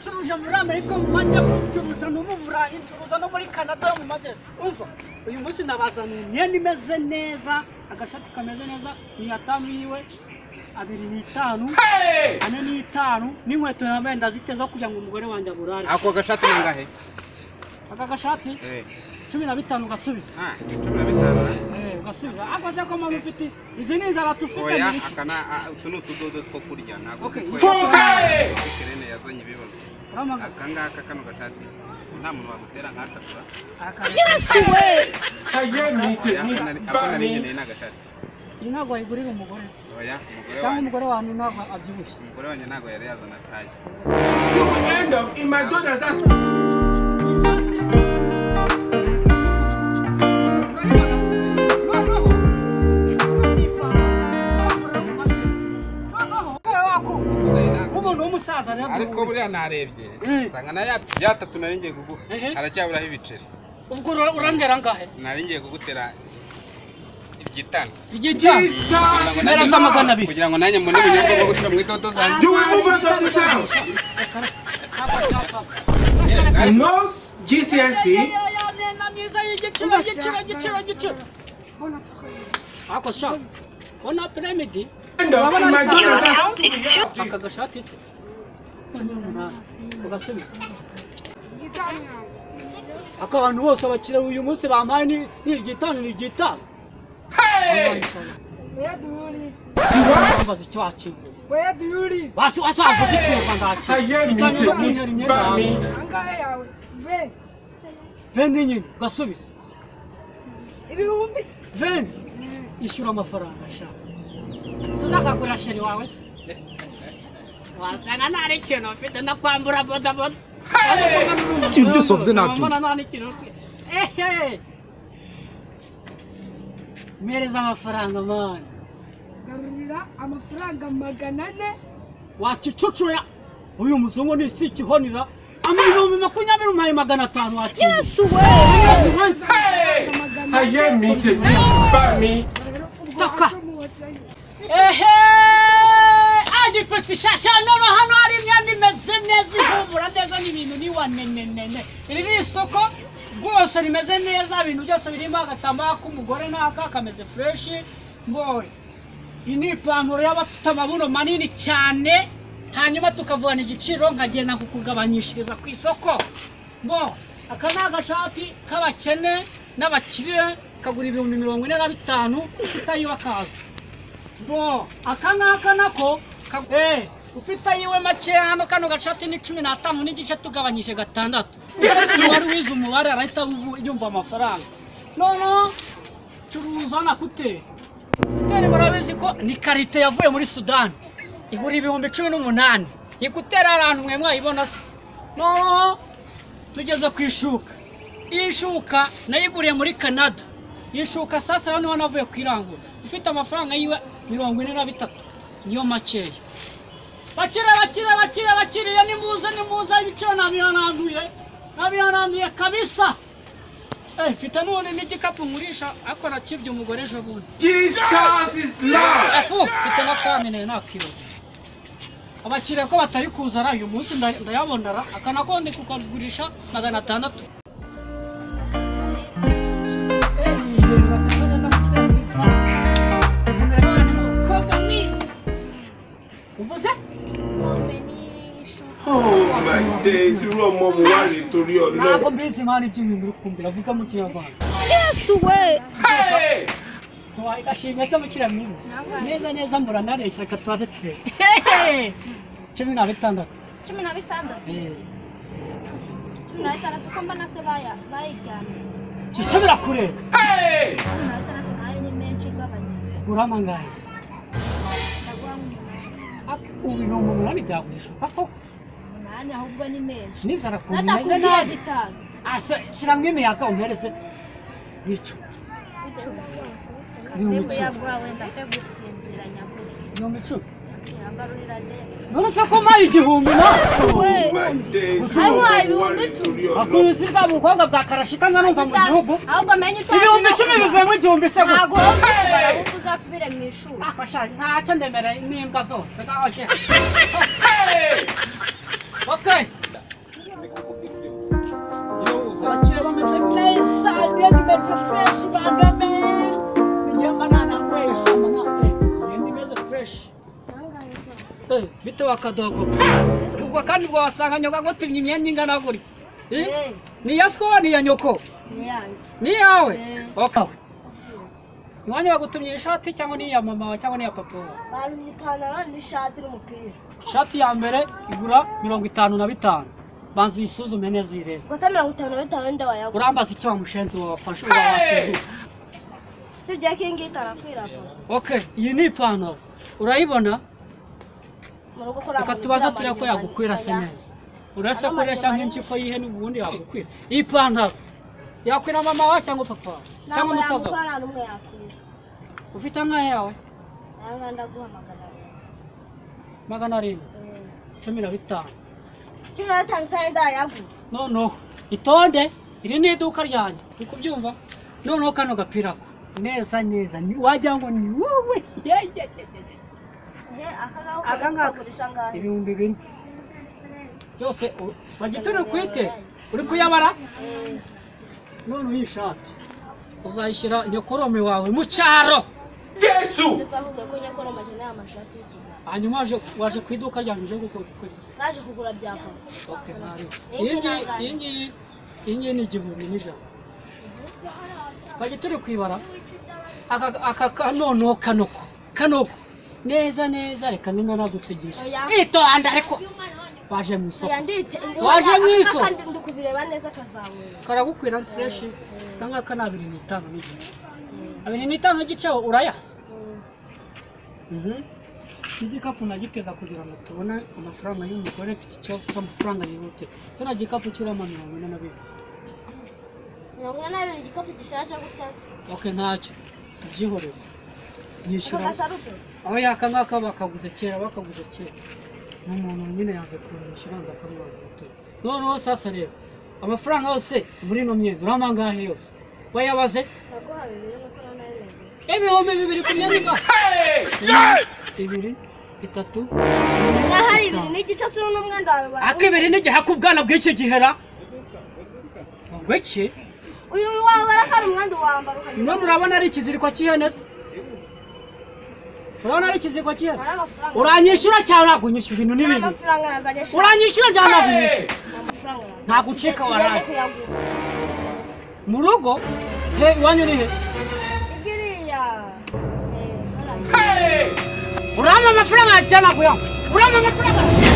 Nacuruje muri Amerika mu majyepfo, ncuruza no mu Burayi, ncuruza no muri Canada mu majyepfo. Umva, uyu munsi nabazaniye imyenda imeze neza, agashati kameze neza, ni atanu yiwe, abiri ni itanu, ane ni itanu, n'inkweto nambaye ndaziteza kugira ngo umugore wanjye aburare. Ako gashati nangahe? Aka gashati? 15 ugasubiza. 15. Ugasubiza. Ako se ko mama ufite izi ni inzara tufite ni iki? Oya, aka utu ni utudodo two kurya ntabwo. Kerene yazanye ibibazo. Aka ngaka kano gashati nta muntu wagutera nk'ashakura. Yes we. Ako nari n'agashati. Iyi ntabwo wayigurira umugore. Oya, umugore cyangwa umugore wanyu ntabwo abyibushye. Umugore wanjye ntabwo yari yazana taye. You end up in McDonald's. That's ariko buriya narebye nsanga na yatatu nari ngiye kuguha haracyaburaho ibiceri. Ubwo urangera angahe? Nari ngiye kugutera ibyitanu. Ibyitanu kugira ngo nanjye mbone ubunyobwa bwo gushyira mu idodo zanjye. You will move out of this house. No GCSE. Igiciro. Ako sha. Bona pyramid. Aka gashati se 18 ugasubiza. Aka abantu bose abakira uyu munsi bampaye ni iryitanu ni iryitanu. Where do you live? Where do you live? Wasi avuze ikinyarwanda Bami. Angahe yawe? Veni nyine ugasubiza. Ibihumbi. Veni ishyura amafaranga sha. Suzakagura sheri wawe se. Wasanga nta n'ikintu mfite ndakwambura bodaboda. Ikintu byose wavuze nabyumva. Nta n'ikintu mfite. Ehe! Mpereza amafaranga mani. Garurira amafaranga 400. Wakicucura uyu muzungu ni si ikihonera. 20,000 umpaye 500 wakira. Yes we. Aye mite bami. Taka. Ehe! Agipeti shasha none hano hari imyenda imeze neza ihumura neza n'ibintu ni wanenenene. Iri ni isoko rwose rimeze neza, ibintu byose birimo agatambaro k'umugore n'aka kameze fresh. Mboye iyi ni ipantaro y'abafite amabuno manini cyane, hanyuma tukavugana igiciro nkagenda kukugabanyishiriza ku isoko. Mbo aka ni agashati k'abakene n'abakire kagura 45,000 ufite ayiwe akaza. Bo aka ngaka nako ufite ayiwe make hano kano gashati ni 15 n'igice tugabanyije 6. Wari wize umubare arahita yumva amafaranga. Noneho curuza na kuteri. Kuteri murabizi ko ni karite yavuye muri Sudani igura 18,000. Iyi kuteri ahantu mwe mwayibona se. Noneho tugeze ku ishuka. Iyi shuka nayiguriye muri Canada. Iyi shuka sasa hano navuye kwirangura. Ifite amafaranga yiwe 43 niyo makeya. Bakire nimuze ibiciro nabihananduye. Nabihananduye kabisa. Mfite none n'igikapu nkurisha ariko nakibye umugore ejo bundi. Jesus is Lord. Mfite n'akandi nayo nakibagiwe. Abakiriya ko batari kuzara uyu munsi ndayabonara aka nako ndi kukagurisha 600. Uvuze? Oh my days, irú ọmọ mo wá ní torí Ọlọ́run. Ntabwo mbizi mani iby'ibintu uri kumbwira, vuga mu kinyarwanda. Yes we. Tuwaye se mukiriya mwiza. Neza neza mbura nareshya reka tubaze turebe. 16. 16? 16 ko mbona se bayijyana. Gisubira kure. 16 nayo ni menshi igabanya. Gurama ngahe se? Ndaguha 8. Ubu 8,000 byagurisha koko? 8 ahubwo ni menshi. Nizara kumeze nabi. 5. Asa shiramwe imiyaga umpereze 10. 10. Yagwawe ndajya gusinzira nyakuri. 10,000. Ngarurira neza. None se ko mpaye 1000 na? Oh my days, irú ọmọ mo wá ní torí Ọlọ́run. Akuzi bwa mukobwa bwa karashika nkanumva mu gihugu. Ahubwo menye utazi. 10,000 bivuyemo 1000 se. Ntago kubara ahubwo uzasubire mu ishuri. Ako sha ntacyo ndemera n'imbwa zose. Okay. ufite wa kadogo. Ubwo kandi ubwo wasanga nyoka gutumye imyenda ingana gutya. Ni iya sko ni iya nyoko? Ni yanjye. Ni yawe? Okay. Iwanyu bagutumye ishati cyangwa ni iya mama wawe cyangwa ni iya papa wawe? Barumye ipantaro n'ishati n'umupira. Ishati ya mbere igura 55. Banza uyisuzume neza uyirebe. Gusa 55 nde wayagura? Urambaza icyo wamushenzi wafashe wawasuzuma. Sibye ko iyi ngiyi itarakwira papa. Okay, iyi ni ipantaro. Urayibona? Mu rugo ko Reka tubanze turebe ko yagukwira se neza. Uretse kureshya nk'impyiko y'ihene ubundi yagukwira. Iyi pantaro yakwira mama wawe cyangwa papa wawe cyangwa umusaza wawe? Ntabwo nta n'umwe yakwira. Ufite angahe yawe? Aya ndaguha 700. 715. 15 isaha ndayagura. Noneho itonde, iri ni iduka ryanjye, uri kubyumva? Noneho kano gapira ko neza neza wagira ngo ni wowe. Aka ngaka 4000 byose bagituri kwite uri kuyabara. None iyi shati uzayishyira nyokorome wawe mu cyaro. Yesu! Hanyuma waje ku iduka ryanjye uje gukora iki? Naje kugura bya papa. Okay, ntari. Iyi ngiyi ni 1100. Bagituri kwibara aka noneho kanoko neza neza, reka nimba nagutegesha itonda ariko waje mu isoko. Waje mu isoko kandi ndikubireba neza kazamura karagukwira fresh. Nangaka na 25 n'igice. 25 n'igice urayaza. Igikapu nagiteza kugira ngo tubone amafaranga y'umugore mfite ikibazo cy'amafaranga yihute. Kino gikapu kirama 42. 42 igikapu gishaje gutya. Okay, ntacyo tubyihorere. Nyishyura aho yaka ngaka bakaguze kera. N'umuntu nyine yanze kunyishyura ndakamwanga. Noneho sasa rero amafaranga yose muri ino myenda urama angahe yose? Wayabaze? Naguha 2 nuko nayo 2000 ku myenda ingahe? 2 3 Nahari 2 n'igice si n'umwenda wawe. Ako 2 n'igihe akubwana bw'iki gihera. Ngwiki? Uyu wambara kari umwenda wambara ukajya. None urabona ari ikiziriko cy'ihene se? Urabona ari ikiziriko cy'ihene? Uranyishyura cyangwa ntabwo unyishyura? Ibintu ni bibiri. Uranyishyura cyangwa ntabwo unyishyura? Ntabwo ucika waraye. Mu rugo? He, iwanyu ni he? Urama amafaranga cyangwa ntabwo uyampa? Urama amafaranga?